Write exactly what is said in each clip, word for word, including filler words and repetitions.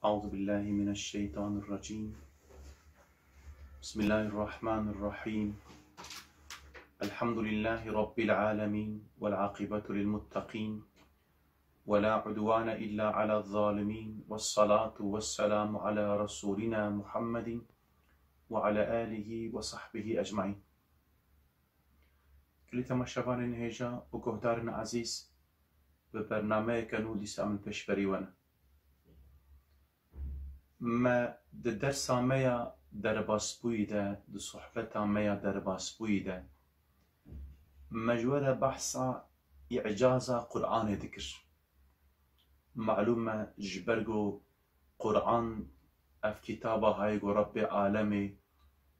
أعوذ بالله من الشيطان الرجيم. بسم الله الرحمن الرحيم. الحمد لله رب العالمين، والعاقبة للمتقين، ولا عدوان إلا على الظالمين، والصلاة والسلام على رسولنا محمد وعلى آله وصحبه أجمعين. Gelî temaşevanên hêja û guhdarên ezîz, bi bernameyeke nû dîsa min pêşberî we ne. Me di dersa me ya derbasbûyî de, di sohbeta me ya derbasbûyî de, me ji we re behsa îcaza Qur'anê dikir. Malûm e, ji ber ku Qur'an ev kitaba hayê ku Rebbê alemê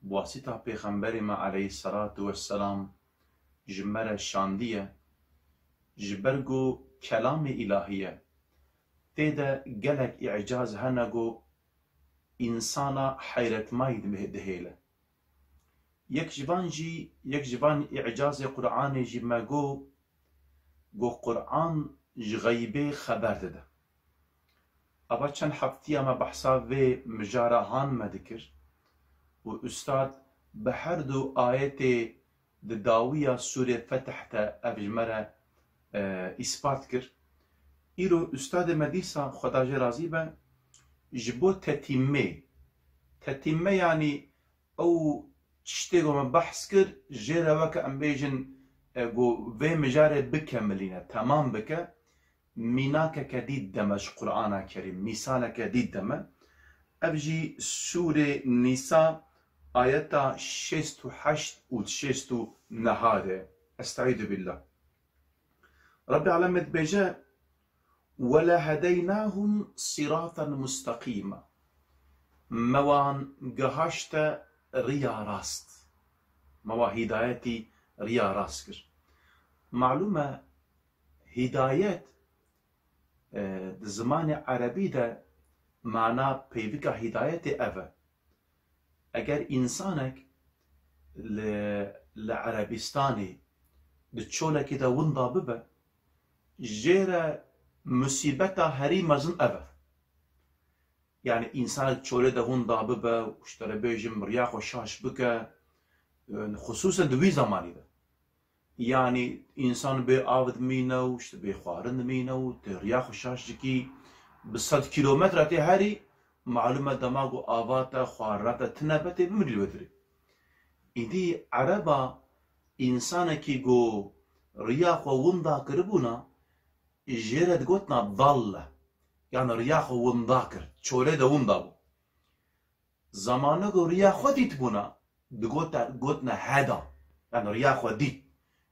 bi wasîta Pêxemberê me aleyhisselatu vesselam ji me re şandiye, ji ber ku kelamê îlahî ye. Tê de gelek îcaz hene ku însana heyretmayî dihê-, dihêle. Yek ji van jî, yek ji van îcazê Qur'anê jî me got, got Qur'an ji xeybê xeber dide. Ava çend heftiya me behsa vê mijara han me dikir û ustad bi her du ayetê di dawiya sûrê Fetih de ev ji me re, e, îspat kir. Îro ustadê me dîsa, Xweda jê razî be, ji bo tetîmmê, tetîmme yanî ew tiştê ku me behs kir, jê re weke em bêjin, e, ku vê mijarê bikemilîne, temam bike, mînakeke dî deme ji Qur'ana Kerîm, mîsaleke dî deme. Ev jî Sûrê Nîsa, ayeta şêst û heşt û şêst û neh de. Estaizu billah. Rebbê alemê dibêje, "Welehedeynahum siratan mustaqîma." Me wan gihaşte riya rast. Me wan hîdayetî riya rast kir. Malûm e, hîdayet, e, di zimanê erebî de mana peyvika hîdayetê ev e. Eger însanek li, li Erebîstanê di çolekê de winda bibe, jê re musîbeta herî mezin ev e. Yanî însanek çolê de winda bibe û ji te re bêjim riya xwe şaş bike, xisûsen di wî zemanî de. Yanî însan bê av dimîne û işte bê xwarin dimîne û tê riya xwe şaş dikî, bi sed kîlometre tê herî, malûm e dema ku ava te, xwarina te tune be, tê bimirî li wê dirê. Îdî ereba însanekî ku riya xwe winda kiribûna, jê re digotina dalle. Yanî riya xwe winda kir, çolê de winda bû. Zamana ku riya xwe dîtibûna, digote, gotine heda. Yanî riya xwe dît.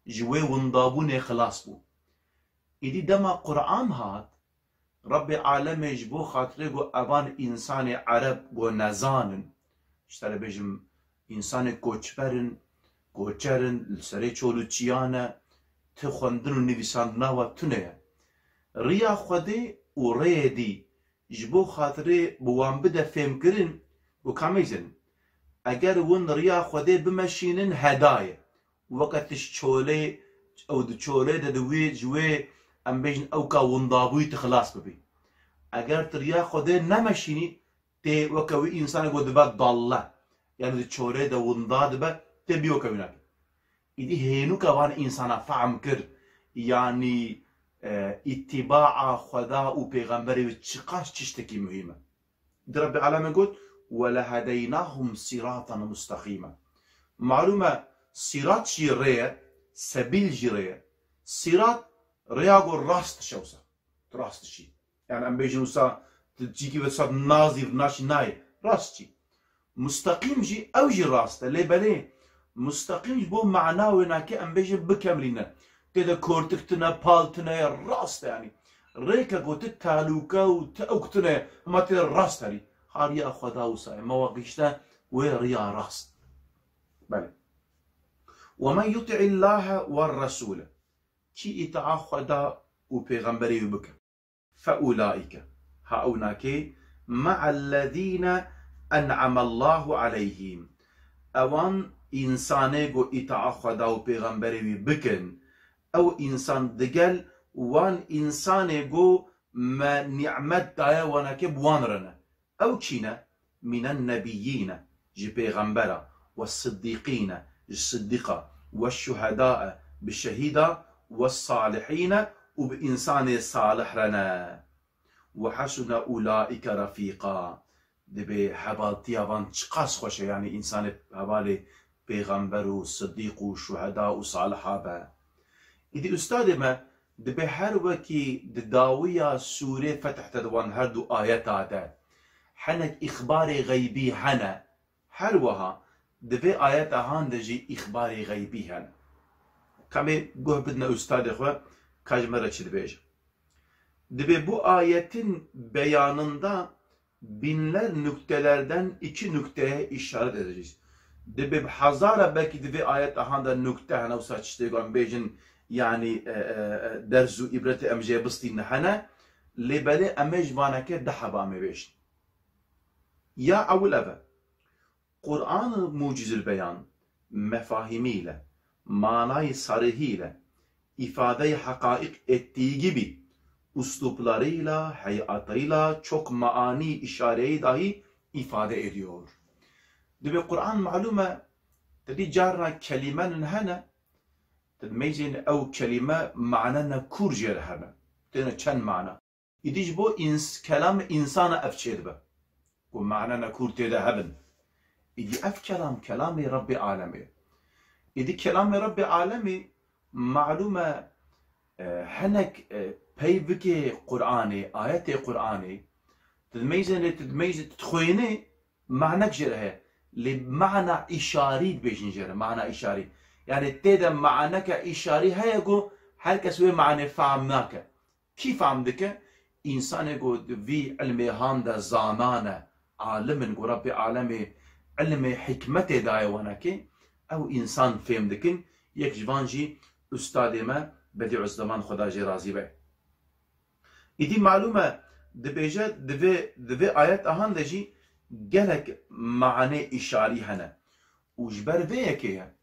Ji wê windabûnê xilas bû. Îdî dema Qur'an hat, Rebbê alemê ji bo xatirê ku evan însanê ereb ku nezan in, ji te re bêjim, însanê koçber in, koçer in, li serê çol û çiyan e, ti xwendin û nivîsandina wa tune ye. Riya Xwedê û rêyê dî ji bo xatirê bi wan bide fêmkirin û kamêzin. Eger win riya Xwedê bimeşînin heda ye. Weke tu ji çolê, ew di çolê de di wê, ji wê, em bêjin ewka windabûyî tu xilas bibî. Eger tu riya Xwedê nemeşînî, tê weke wî însanê ku dibe dalle. Yanî di çolê de winda dibe, tê bî weke wî nake. Îdî hênûka van însana fehm kir, yanî, e, îtîbaa Xweda û pêxemberê wî çiqas tiştekî muhîm e. Di Rebbê alemê got, "Welehedeynahum siratan mustaqîma." Malûm e, sîrat jî rê ye, sebîl jî rê ye. Sîrat rêya ku rast dişe wisa. Tu rast dişî. Yanî em bêjin wisa tu cîkî ve sat nazî naşî nayê. Rast çî. Musteqîm jî, ew jî rast e. Lê belê musteqîm ji bo mana wê nake em bêjin bikemilîne. Tê de kortik tune, pal tune ye, rast e yanî. Rêke ku ti talûke û ti ewk tune ye, hema tê de rast herî. Ha riya Xweda wisa ye. Me wa gihişte wê riya rast. Belê. "Ve men yuti'illahe ve resûle." Kî îtaa Xweda û pêxemberê wî bike. Feulaîke, ha ew nakê, me'ellezîne en'amallahu aleyhîm. Ewan însanê ku îtaa Xweda û pêxemberê wî bikin, ew însan digel wan însanê ku me nîmet daye wanekê bi wan re ne. Ew çî ne? Mînen nebiyyîne, ji pêxembera, we siddîqîne, ji siddîqa, we şuheda e, bi şehîda, we salihîne û bi însanê salih re ne. Ve hasune ulaîke refîqa. Dibê hevaltiya van çiqas xweş e, yanî însanê hevalê pêxember û sidîq û şuheda û saliha be. Îdî ustadê me, dibê her wekî di dawiya sûrê Fetih de di wan her du ayeta de hinek îxbarê xeybî hene, her wiha di vê ayeta han de jî îxbarê xeybî hene. Ka em ê guh bidine ustadê xwe, ka ji me re çi dibêje. Dibê bu ayetin beyanında binler nüktelerden iki nükteye işaret edeceğiz. Dibê bi hezara belkî di vê ayet ahan de nükte hene, wisa tiştê ku em bêjin, yanî, e, e, e, derz û îbretê em jê bistîne hene, lê belê em ê ji vaneke deh heba em ê bêjin. Ya ewil ev e. Quran-ı Mucizül Beyan mefahimiyle, manayı sarihiyle ifade-i hakaik ettiği gibi üsluplarıyla, heyatıyla çok maani işareyi dahi ifade ediyor. Dibê Quran malum e, te dî carna kelimenin hene, te dibêjin ew kelime manene kur jê re hene. Têne çend mana. Îdî ji bo ins-, kelamê însana ev çêdibe. Ku manene kur tê de hebin. Îdî ev kelam, kelamê Rebbê Alemê. Îdî kelamê Rebbê Alemê malum e, e, hinek, e, peyvikê Qur'anê, ayetê Qur'anê, tu dimeyzênê, tu dimeyzê, tu dixwênê, manek jê re heye. Lê mana îşarî dibêjin jê re, mana îşarî. Yanî tê de maneke îşarî heye ku her kes wê manê fehm nake. Kî fehm dike? Însanê ku di vî ilmê han de zanan e, alim in, ku Rebbê Alemê ilmê hikmetê daye wanekê, ew însan fêm dikin, yek ji van jî ustadê me Bedîuzzeman, Xweda jê razî be. Îdî malûm e, dibêje, di vê, di vê ayet ahan de jî gelek manê îşarî hene. Û ji ber vê yekê ye,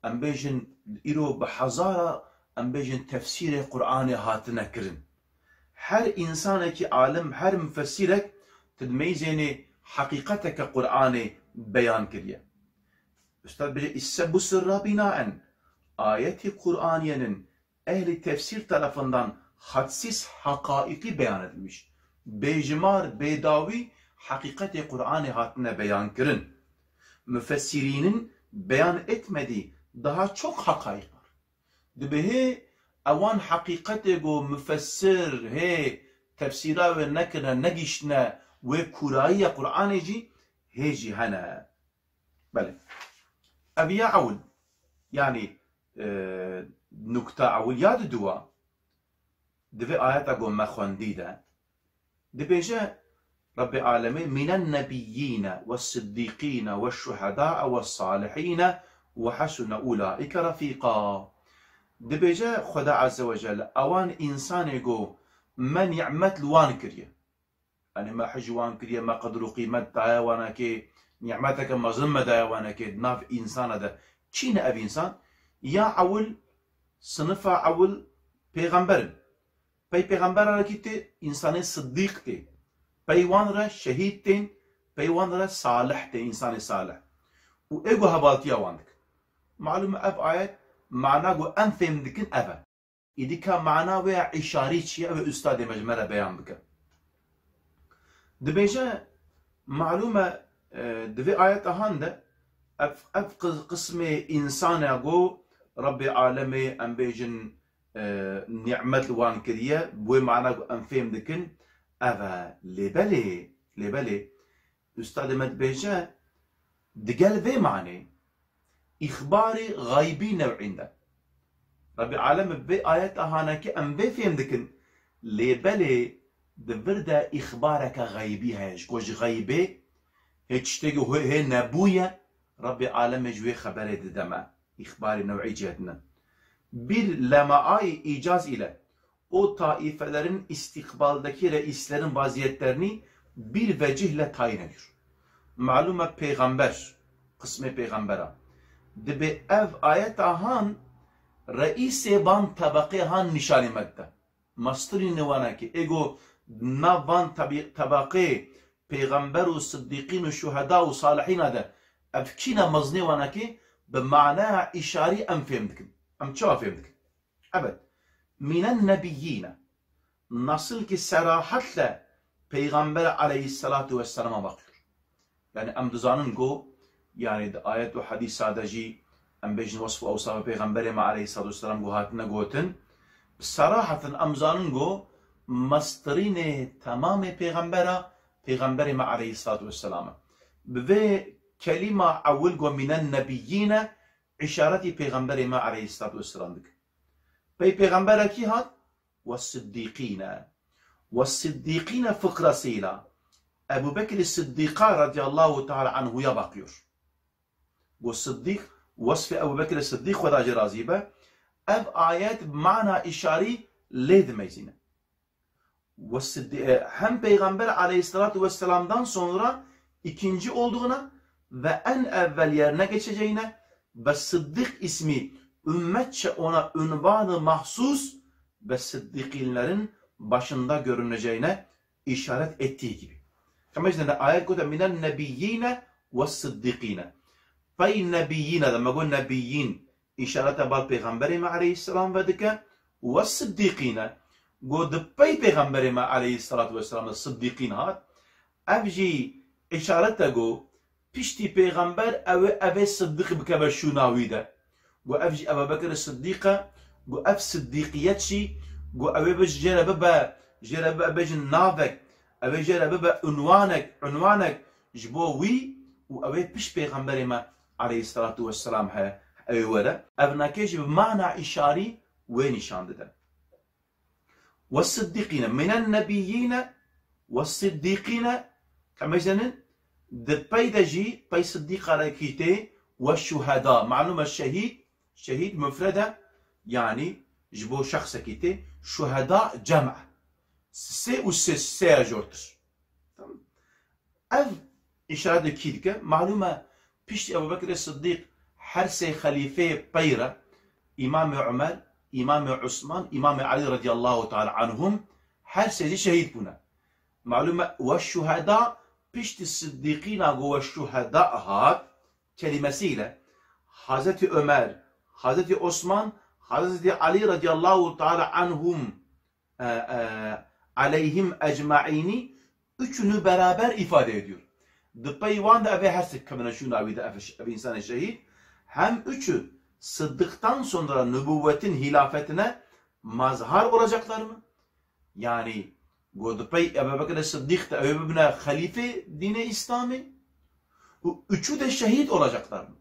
em bêjin, îro bi hezara, em bêjin, tefsîrê Qur'anê hatine kirin. Her însanekî alim, her mufessîrek, tu dimeyzênê heqîqeteke Qur'anê beyan kiriye. Ustad bêje, îsse bu sirra bînaen, ayetê Qur'aniyenin ehlî tefsîr tarafından hadsiz haqaîqî beyan edilmiş. Bêjimar, bêdawî heqîqetê Qur'anê hatine beyan kirin. Mufessirînin beyan etmediği daha çok haqaîq var. Dibê hê ewan heqîqetê ku mufessir hê tefsîra wê nekirine, negihîştine wê kûrayiya Qur'anê jî hê jî hene. Belê. Ev ya ewil. Yanî, e, nukta ewil ya diduwa. Di vê ayeta ku me xwendî de. Dibêje Rebbê Alemê, mînen nebiyyîne ve siddîqîne ve şuhedâe ve salihîne ve hesune ulâike refîqâ. Dibêje Xweda Azze ve Celle, ewan însanê ku me nîmet li wan kiriye. Yanî me hij wan kiriye, me qedir û qîmet daye wanekê, nîmeteke mezin me daye wanekê, di nav însana de. Çî ne ev însan? Ya ewil, sinifa ewil pêxember in. Pey pêxemberanekî tê, însanê siddîq tê. Pey wan re şehîd tên, pey wan re salih tê, însanê salih. Û ê ku hevaltiya wan dikin. Malûm e ev ayet mana ku em fêm dikin ev e. Îdî ka mana wê ya îşarî çi ye, ew ê ustadê me ji me re beyan bike. Dibêje, malûm e, e, di vê ayeta han de ev, ev qis-, qismê însan e ku Rebbê Alemê, em bêjin, e, nîmet li wan kiriye, bi wê mana ku em fêm dikin, ev e. Lê belê, lê belê, ustadê me dibêje, digel vê manê, îxbarê xeybî new'în de. Rebbê Alem bi vê ayeta hanekê em vê fêm dikin, lê belê di vir de îxbareke xeybî heye, ji ku ji xeybê hê tiştekî hê, hê nebûye, Rebbê Alemê ji wê xeberê dide me. Îxbarê new'î cih dine. Bir lemaayê îcaz ile o taifelerin istikbaldaki reislerin vaziyetlerini bir vecih ile tayin ediyor. Malûm e pêxember, qismê pêxembera. Dibê ev ayeta han reîsê van tebeqê han nîşanî me dide. Mastirî nêwanekê, ê ku Nav van tabi-, tebaqê pêxember û sidîqîn û şuheda û salihîna de ev kî ne mezinê wanekê bi manaya îşarî em fêm dikin. Em çawa fêm dikin? Evet. Mînen nebiyyîne. Nasıl ki serahatle Peygamber aleyhissalatu vesselama bakıyor. Yani em dizanin ku, yani di ayet û hedîsa de jî em bêjin wesf û ewsafa Peygamberê me aleyhissalatu vesselam ku hatine gotin. Bi serahatin em zanin ku mestirînê temamê Pêxembera, Pêxemberê me aleyhissalatu vesselam e. Bi vê kelîma ewil ku mînen nebiyyîne, îşaretî Pêxemberê me aleyhissalatu vesselam dike. Pey Pêxemberekî hat, ve siddîqîne. Ve siddîqîne fikrasıyla Ebu Bekirê Siddîqa radiyallahu teala anhuya bakıyor. Got Siddîq, wesfê Ebu Bekirê Siddîq, Xweda jê razî be, ev ayet bi mana îşarî lê dimeyzîne. Ve Siddi-, e, hem Peygamber aleyhissalatu vesselam'dan sonra ikinci olduğuna ve en evvel yerine geçeceğine ve Sıddık ismi ümmetçe ona unvanı mahsus ve siddikinlerin başında görüneceğine işaret ettiği gibi. Kema işte ayet gote minen nebiyyine ve sıddikine. Pey nebiyyine de me got nebiyyin, îşareta bal Pêxemberê me aleyhisselam vedike, we siddîqîne. Got di pey Pêxemberê me aleyhisselatu vesselam de siddîqîn hat. Ev jî îşaret e got piştî Pêxember ew ê, ev ê Siddîq bikeve şûna wî de. Got ev jî Ebu Bekir Siddîq e. Got ev siddîqiyet jî, got ew ê bi jê re bibe, jê re bibe bêjin navek, ew ê jê re bibe unwanek, unwanek ji bo wî û ew ê pişt Pêxemberê me aleyhisselatu vesselam he, ew ê were. Ev nake jî bi mana îşarî wê nîşan dide. Ve siddîqîne, minen nebiyyîne ve siddîqîne, em ê zanin, di pey de jî, pey siddîqa re kî tê, ve şuheda. Malûm e şehîd, şehîd mufred e, yanî ji bo şexsekî tê, şuheda cem e. Sê û sê, sê ya jortir. Tamam. Ev îşaret li kî dike? Malûm e, piştî Ebu Bekirê Siddîq her sê xelîfeyê pey re, Îmamê Umer, Îmamê Usman, Îmamê Elî radiyallahu teala anhum, her sê jî şehîd bûne. Malûm e, we şuheda piştî Siddîqîna ku we şuheda hat, kelimesiyle Hazreti Ömer, Hazreti Osman, Hazreti Ali radiyallahu teala anhum e, e, aleyhim ecmaîni üçünü beraber ifade ediyor. Di pey wan de ev ê her sê kevine şûna wî de ev, ev insanê şehîd. Hem üçü Sıddık'tan sonra nübüvvetin hilafetine mazhar olacaklar mı? Yani got di pey Ebu Bekir Sıddık de ew ê bibine xelîfê dînê Îslamê û üçü de şehîd olacaklar mı?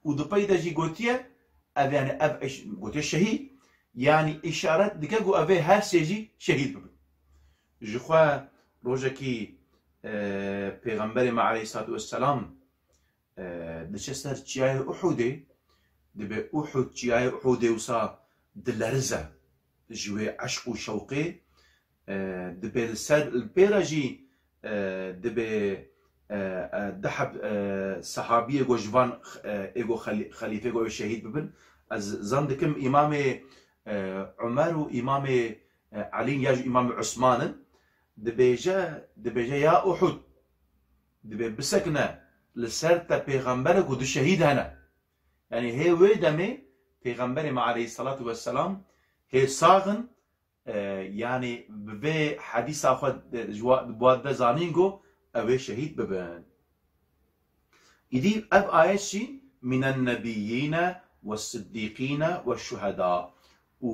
Û di pey de jî gotiye, ev, yani ev eş-, gotiye şehîd, yani îşaret dike ku ev ê her sê jî şehîd bibin. Ji xwe rojekî, e, Pêxemberê me aleyhissalatu vesselam, e, diçe ser çiyayê Uhudê, dibê Uhud, çiyayê Uhudê wisa dilerize ji wê eşq û şewqê, e, dibê li ser, li pê re jî, e, dibê, e, e, du heb, e, sehabiyê ku ji van, e, ê ku xelî-, xelîfê ku ew şehîd bibin. Ez zan dikim Îmamê, e, Umer û Îmamê, e, Elî ya jî Îmamê Usman in. Dibêje, dibêje ya Uhud, dibê bisekine li ser te pêxemberek û du şehîd hene. Yani hê wê demê Pêxemberê me aleyhissalatu vesselam hê sax in, e, yani bi vê hedîsa xwe de, ji wa-, bi wan de zanîn ku ew ê şehîd bibin. Îdî ev ayet jî mînen nebiyyîne ve siddîqîne ve şuheda û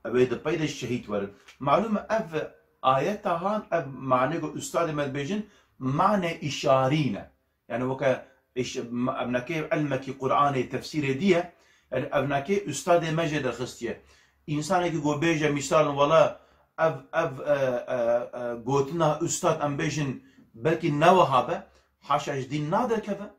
ew ê di pey de şehîd werin. Malûm e ev ayeta han, ev manê ku ustadê me dibêjin, mane îşarî ne. Yani weke iş-, ma-, evnekê ilmekî Qur'anê tefsîrê diye, yani evnekê ustadê me jê derxistiye. Însanekî ku bêje mîsal wala ev, ev, e, e, e, gotina ustad em bêjin belkî ne wiha be, haşa ji dîn naderkeve.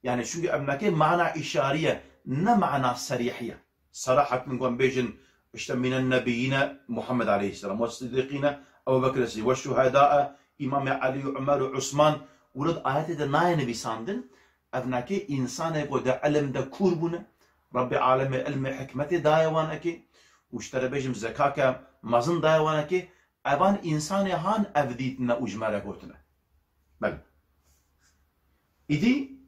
Yani çünkü evnekê mana îşarî ye, ne mana serîh ye. Serahatin ku em bêjin, işte mînen nebiyyîne Muhammed aleyhisselam, ve siddiqîne Ebu Bekir Sidîq, ve şuhedâe Îmamê Elî û Umer û Usman, wilo di ayetê de nayê nivîsandin, evnekê însanê ku di ilim de kûr bûne, Rabbê alemê ilmê hikmetê daye wanekê, û ji te re bêjim zekake mezin daye wanekê, Evan insanê han ev dîtine û ji me re gotine. Belê. Îdî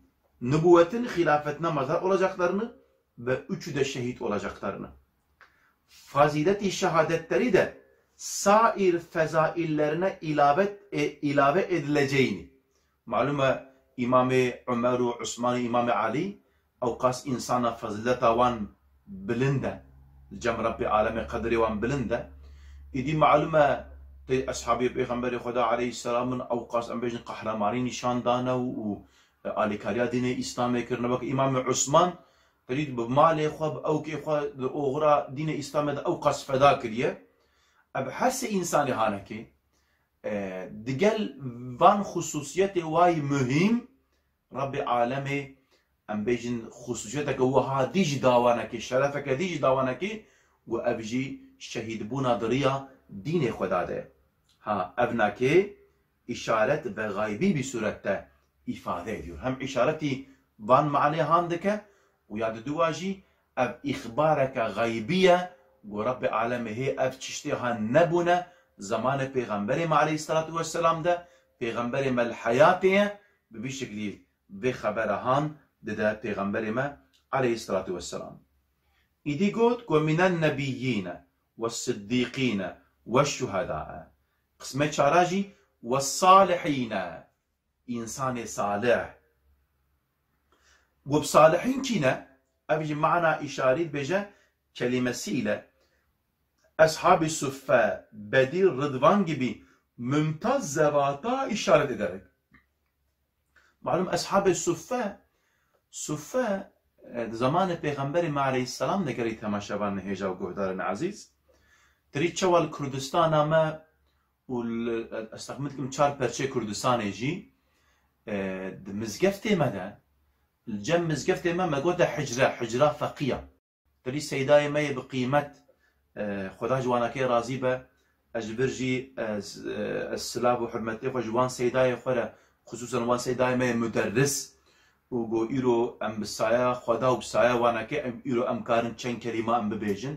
nubûwetin xîlafetine mazhar olacaklarını ve üçü de şehit olacaklarını. Fazileti şehadetleri de sair fezaillerine ilave, e, ilave edileceğini. Malum e, İmamê Ömer û Osman û İmamê Ali, ew qas insana fazileta wan bilind e. Li cem Rabbê alemê qedrê wan bilind e. Îdî malum e, tê eshabê Pêxemberê Xweda aleyhisselam in, ew qas em bêjin qehremanî nîşan dane û, û, e, alîkariya dînê Îslamê kirine. Wek Îmamê Osman, terî bi malê xwe, bi ewkê xwe di oxira dînê Îslamê de ew qas feda kiriye. Ev her sê insanê hanekê, e, digel van xusûsiyetê wayî muhîm, Rabbê alemê, em bêjin, xusûsiyeteke wiha dî jî dawanekê, şerefeke dî jî dawanekê, û ev jî şehîdbûna di riya dînê Xweda de. Ha, ev nakê işaret ve gaybi bir surette ifade ediyor. Hem işaretî van manê han dike û ya diduwa jî ev îxbareke gaybî ye, ku Rabbê alemê hê ev çiştê han nebûne, zemanê Pêxemberê me aleyhisselatu vesselam de, Pêxemberê me li heyatê ye, bi vî şeklî vê xebera han dide Pêxemberê me aleyhisselatu vesselam. Îdî got ku minen nebiyyîne ve siddîqîne ve şuhedâe. Qismê çara jî ve salihîne, însanê salih. Got salihîn kî ne? Ev jî mana îşarî dibêje kelimesiyle Eshabî Suffe, Bedir, Ridvan gibi mümtaz zevata işaret ederek. Malum Eshabê Suffe, Suffe, e, di zamanê Pêxemberê me aleyhisselam de gerî temaşevan hêja û guhdarên ezîz. Tirî çewa li Kurdistana me û li, ez texmîn dikim çar perçê Kurdistanê jî, e, di mizgeftê me de, li cem mizgeftê me, me gote hicre, hicra feqiya. Tirî seydayê me yê bi qîmet, e, Xweda ji wanakê razî be, ez ji vir jî, e, s-, e, ez silav û hurmetê xwe ji wan seydayê xwe re, xisûsen wan seydayê me yê muderris, û go îro em bi saya Xweda û bi saya wanakê em îro em karin çend kelîma em bibêjin.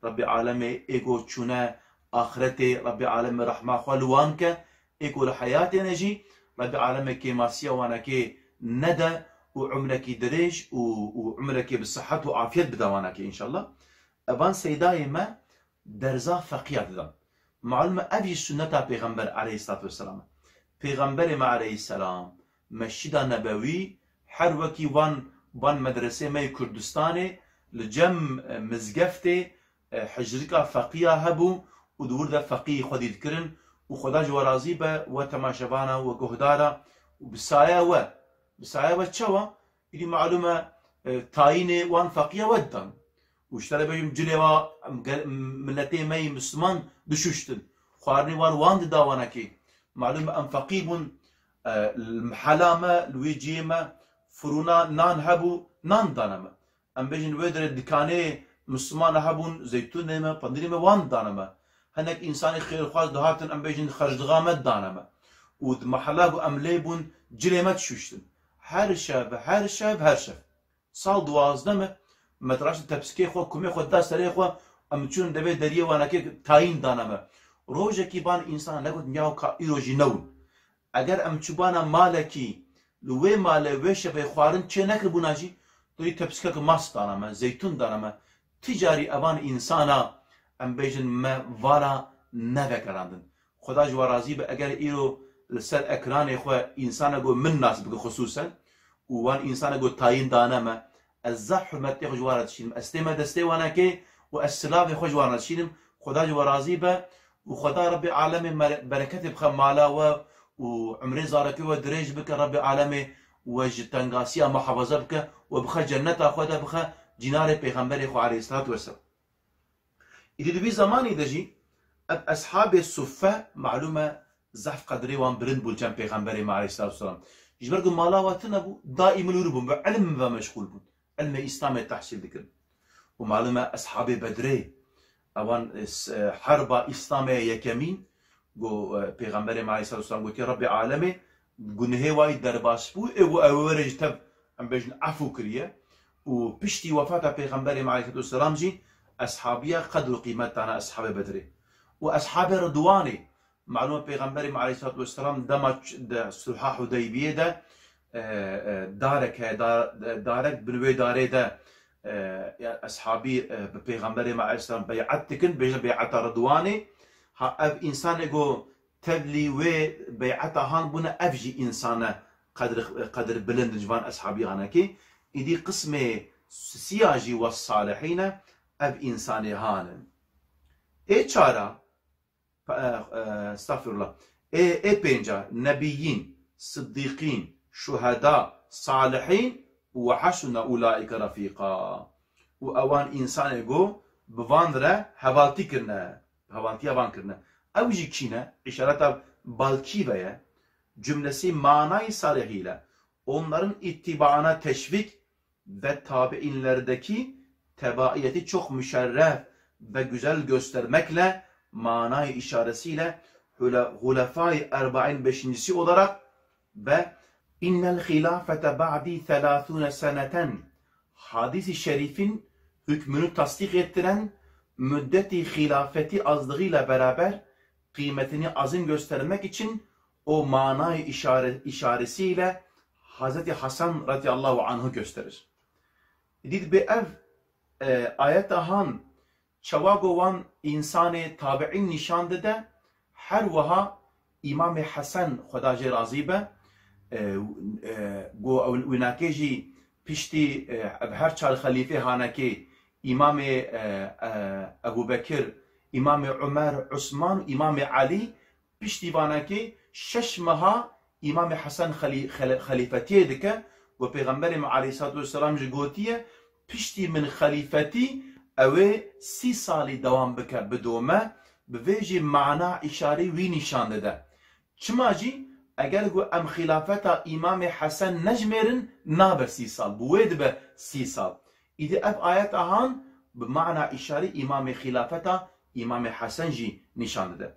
Rabbê alemê ê go çûne axretê, Rabbê alemê rehma xwe li wan ke, ê go li heyatê ne jî, Rabbê alemê kêmasiya wanakê nede û umrekî dirêj û, û umrekê bi sihet û afiyet bide wanakê înşallah. Evan seydayê me derza feqiya didan. Malum e ev jî sunneta Pêxember aleyhissalatu vesselam e. Pêxemberê me aleyhisselam, Mescida Nebewî, her wekî van, van medresê me yê Kurdistanê, li cem, e, mizgeftê, e, hicrika feqiya hebû û di wir de feqiyî xwe dî dikirin û Xweda ji we razî be, we temaşevana, we guhdara û bi saya we, bi saya we çawa? Îdî malum e, e, tayînê wan feqiya we didan. Û ji te re bêjim cilê wa, em gel-, miletê me yî Misliman dişuştin. Xwarinê wan wan dida wanekê. Malum em feqî bûn, e, li mihela me, li wê cihê me firûna nan hebû, nan dane me. Em bêjin wê derê dikanê Misliman hebûn, zeytûnê me, pendirê me wan dane me. Hinek însanê xêrxwaz dihatin, em bêjin xerclixa me dane me. Û di mehela ku em lê bûn, cilê me dişuştin. Her şev, her şev, her şev. Sal duwazdeh me, me diraşt tepsikê xwe, kumê xwe da serê xwe, em çûn devê deriyê wanekê tayîn dane me. Rojekî van însana negot, ya ka îro jî newin. Eger em çûbana malekî li wê malê wê şevê xwarin çê nekiribûna jî, tu yî tepsikek mast dana me, zeytûn dana me. Ti carî evan însana em bêjin me vala nevegerandin. Xweda ji we razî be, eger îro li ser ekranê xwe însana go min nas bike xisûsen û wan însana go tayîn dane me, ez zaf hurmetê xwe ji wan re dişînim. Ez tême destê wanekê û ez silavê xwe ji wan re dişînim. Xweda ji we razî be û Xweda Rebbê alemê mere-, bereketê bixe mala we û umrê zarekê we dirêj bike. Rebbê alemê we ji tengasiya muhafaza bike, we bixe cenneta xwe de, bixe cînarê Pêxemberê xwe aleyhissalatu vesselam. Îdî di vî zemanî de jî ev eshabê suffe malûm e zehf qedrê wan bilind bû li cem Pêxemberê me aleyhissalatu vesselam. Ji ber ku mala we tune bû, daîm li wir bûn, bi ilm ve meşxûl bûn. Ilmê Îslamê tehsîl dikirin. Û malûm e eshabê Bedrê, ewan, e, s-, e, herba Îslamê yekemîn, ku, e, Pêxemberê me aleyhissalatu vesselam gotiye, Rebbê alemê gunehê wayî derbas bû, ê ku ew were ji tev, em bêjin, efû kiriye. Û piştî wefata Pêxemberê me aleyhissalatu vesselam jî eshabiya qedr û qîmet dana eshabê Bedrê. û Eshabê Ridwanê, malûm e Pêxemberê me aleyhissalatu vesselam dema ç-, de Sulha Hudeybiyê de, e, e, darek heye, da-, de-, darek bin wê darê de, e, ya eshabî, e, bi Pêxemberê me aleyhisselam bey'et dikin, bêjin bey'eta Ridwanê. Ha, ev însanê ku tevlî wê bey'eta han bûne, ev jî însan e qedir, qedir bilind ji van eshabî hanekê. Îdî qismê sisiya jî ve salihîn e, ev însanê han in. Ê çara, e, e, estağfirullah. Ê, ê pênca, nebiyîn, siddîqîn, şuheda, salihîn û ve hasuna ulaîke refîqa. Û ewan însanê ku bi van re hevaltî kirine, hevaltiya van kirine. Ew jî kî ne? Îşareta balkî ve ye. Cümlesi manayı sarihî ile onların ittibaına teşvik ve tabiinlerdeki tebaiyeti çok müşerref ve güzel göstermekle manayı işaresiyle hule-, Hulefai Erbain beşincisi olarak ve innel hilafete ba'di selâsûne seneten hadis-i şerifin hükmünü tasdik ettiren müddeti hilafeti azlığıyla beraber kıymetini azim göstermek için o manayı işare-, işaresiyle Hazreti Hasan radıyallahu anh'u gösterir. Dît bi ev, e, ayeta han çawa ku wan însanê tabiîn nîşan dide, her wiha Îmamê Hesen, Xweda jê razî be, e, e, ku ew winakê jî piştî, e, ev her çar xelîfê hanekê, Îmamê, e, e, Ebû Bekir, Îmamê Umer, Usman û Îmamê Elî, piştî vanekê şeş meha Îmamê Hesen xelî-, xele-, xelîfetiyê dike û Pêxemberê me aleyhissalatu vesselam jî gotiye, piştî min xelîfetî ew ê sî salî dewam bike, bidome, bi vê jî mana îşarî wî nîşan dide. Çima jî eger ku em xîlafeta Îmamê Hesen nejmêrin, nabe sî sal, bi wê dibe sî sal. Îdî ev ayeta han bi mana îşarî Îmamê xîlafeta Îmamê Hesen jî nîşan dide.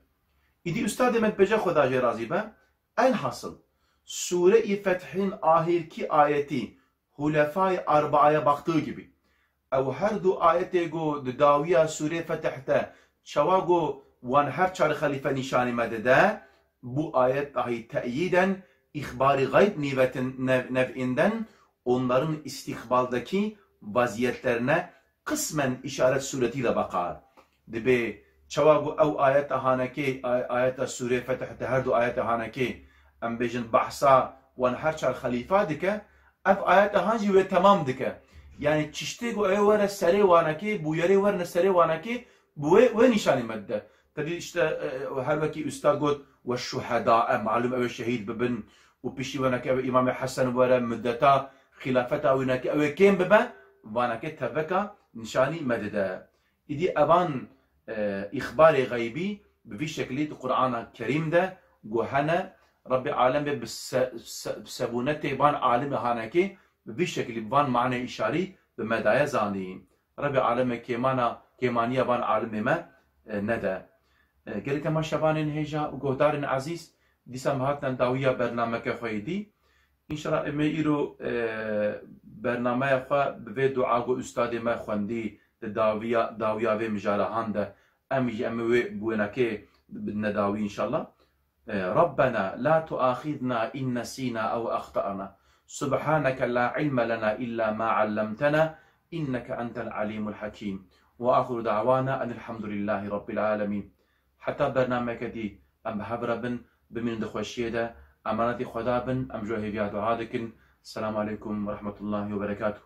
Îdî ustadê me dibêje, Xweda jê razî be, elhasil, Sûre-i Feth'in ahîrkî ayetî Hulefay Arbaaya baktığı gibi. Ew her du ayetê ku di dawiya Sûrê Fetih de çawa ku wan her çar xelîfe nîşanî me dide, bu ayet dahi teyiden ihbarî gayb nîvetin nev-, nev'inden onların istikbaldaki vaziyetlerine kısmen işaret suretiyle bakar. Dibê çawa ku ew ayeta hanekê, ay-, ayeta Sûrê Fetih de her du ayeta hanekê, em bêjin behsa wan her çar xelîfa dike, ev ayeta han jî wê temam dike. Yani çiştê ku ew were serê wanekê, bûyerê werine serê wanekê, bi wê, wê nîşanî me dide. Tedî işte, e, her wekî ustad got, "Ve şuheda", e, malum ew ê şehîd bibin û piştî wenekê ew ê Îmamê Hesen were, muddeta xîlafeta wî neke ew ê kêm bibe, vanekê teveka nîşanî me dide. Îdî evan, e, îxbarê xeybî bi vî şeklî di Qur'ana Kerîm de ku hene, Rebbê Alemê bi se-, se-, bi sebûnetê van alimê hanekê bi vî şeklî bi van manê îşarî bi me daye zanî. Rebbê Alemê kêmana, kêmaniya van alimê me, e, nede. E, gelî temaşevanên hêja û guhdarên ezîz, dîsa me hatine dawiya bernameke xwe yê dî. Înşallah em ê îro, e, bernameya xwe bi vê dua ku ustadê me xwendî di dawiya, dawiya vê mijalehan de, em jî em ê wê bi wênekê bidine dawî înşallah. E, Rabbena la tuaxizna in nesîna ew axta'na. Subhaneke la ilme lena illa ma allamtena inneke entel alimul hakim. Ve axiru da'wana enilhamdülillahi rabbil alemin. Heta bernameke dî em bi hev re bin, bimînin di xweşiyê de, emanetî Xweda bin, em ji we hêviya dua dikin. Selamu aleykum ve rahmetullahi ve berekatuh.